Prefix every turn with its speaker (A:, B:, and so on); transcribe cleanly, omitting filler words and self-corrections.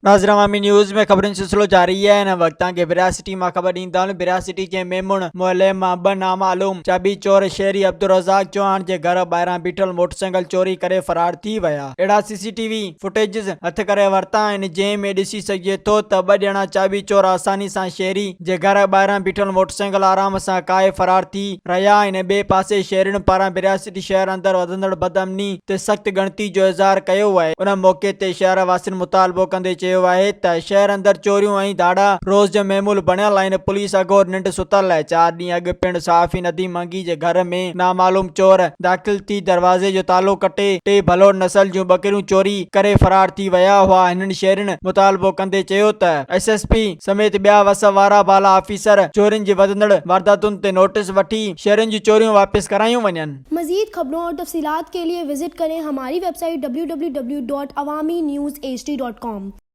A: ناظر عوامي نيوز ۾ خبرن جو سلسلو جاري آهي هن وقت توهان کي ڀريا سٽي مان خبر ڏيندا هلون ڀريا سٽي جي ميمڻ محلي مان ٻه نامعلوم چاٻي چور شهري عبدالرزاق چوهاڻ جي گهر ٻاهران بيٺل موٽرسائيڪل چوري ڪري فرار ٿي ويا اهڙا سي سي ٽي وي فوٽيجز هٿ ڪري ورتا آهن جنهن ۾ ڏسي سگهجي ٿو ته ٻه ڄڻا چاٻي چور آساني سان شهري جي گهر ٻاهران بيٺل موٽرسائيڪل آرام سان ڪاهي فرار ٿي رهيا آهن ٻئي پاسي شهرين پاران ڀريا سٽي شهر اندر وڌندڙ بدامني تي سخت ڳڻتي جو اظهار ڪيو آهي ان موقعي تي شهر واسين مطالبو ڪندي چيو آهي ته شهر اندر چوريون ۽ ڌاڙا روز جو معمول بڻيل آهن پوليس اگهور ننڊ ستل آهي چار ڏينهن اڳ پڻ صحافي نديم منگي جي گهر ۾ نامعلوم چور داخل ٿي دروازي جو تالو ڪٽي ٽي ڀلوڙ نسل جون ٻڪريون چوري ڪري فرار ٿي ويا هئا هنن شهرين مطالبو ڪندي چيو ته ايس ايس پي سميت ٻيا وس وارا بالا آفيسر چورين جي وڌندڙ وارداتن تي نوٽيس وٺي شهرين جون چوريون واپس ڪرايون وڃن.
B: مزيد خبرون اور تفصيلات کے لئے وزٽ ڪرين ھماري website W W W dot Awami news H D dot com.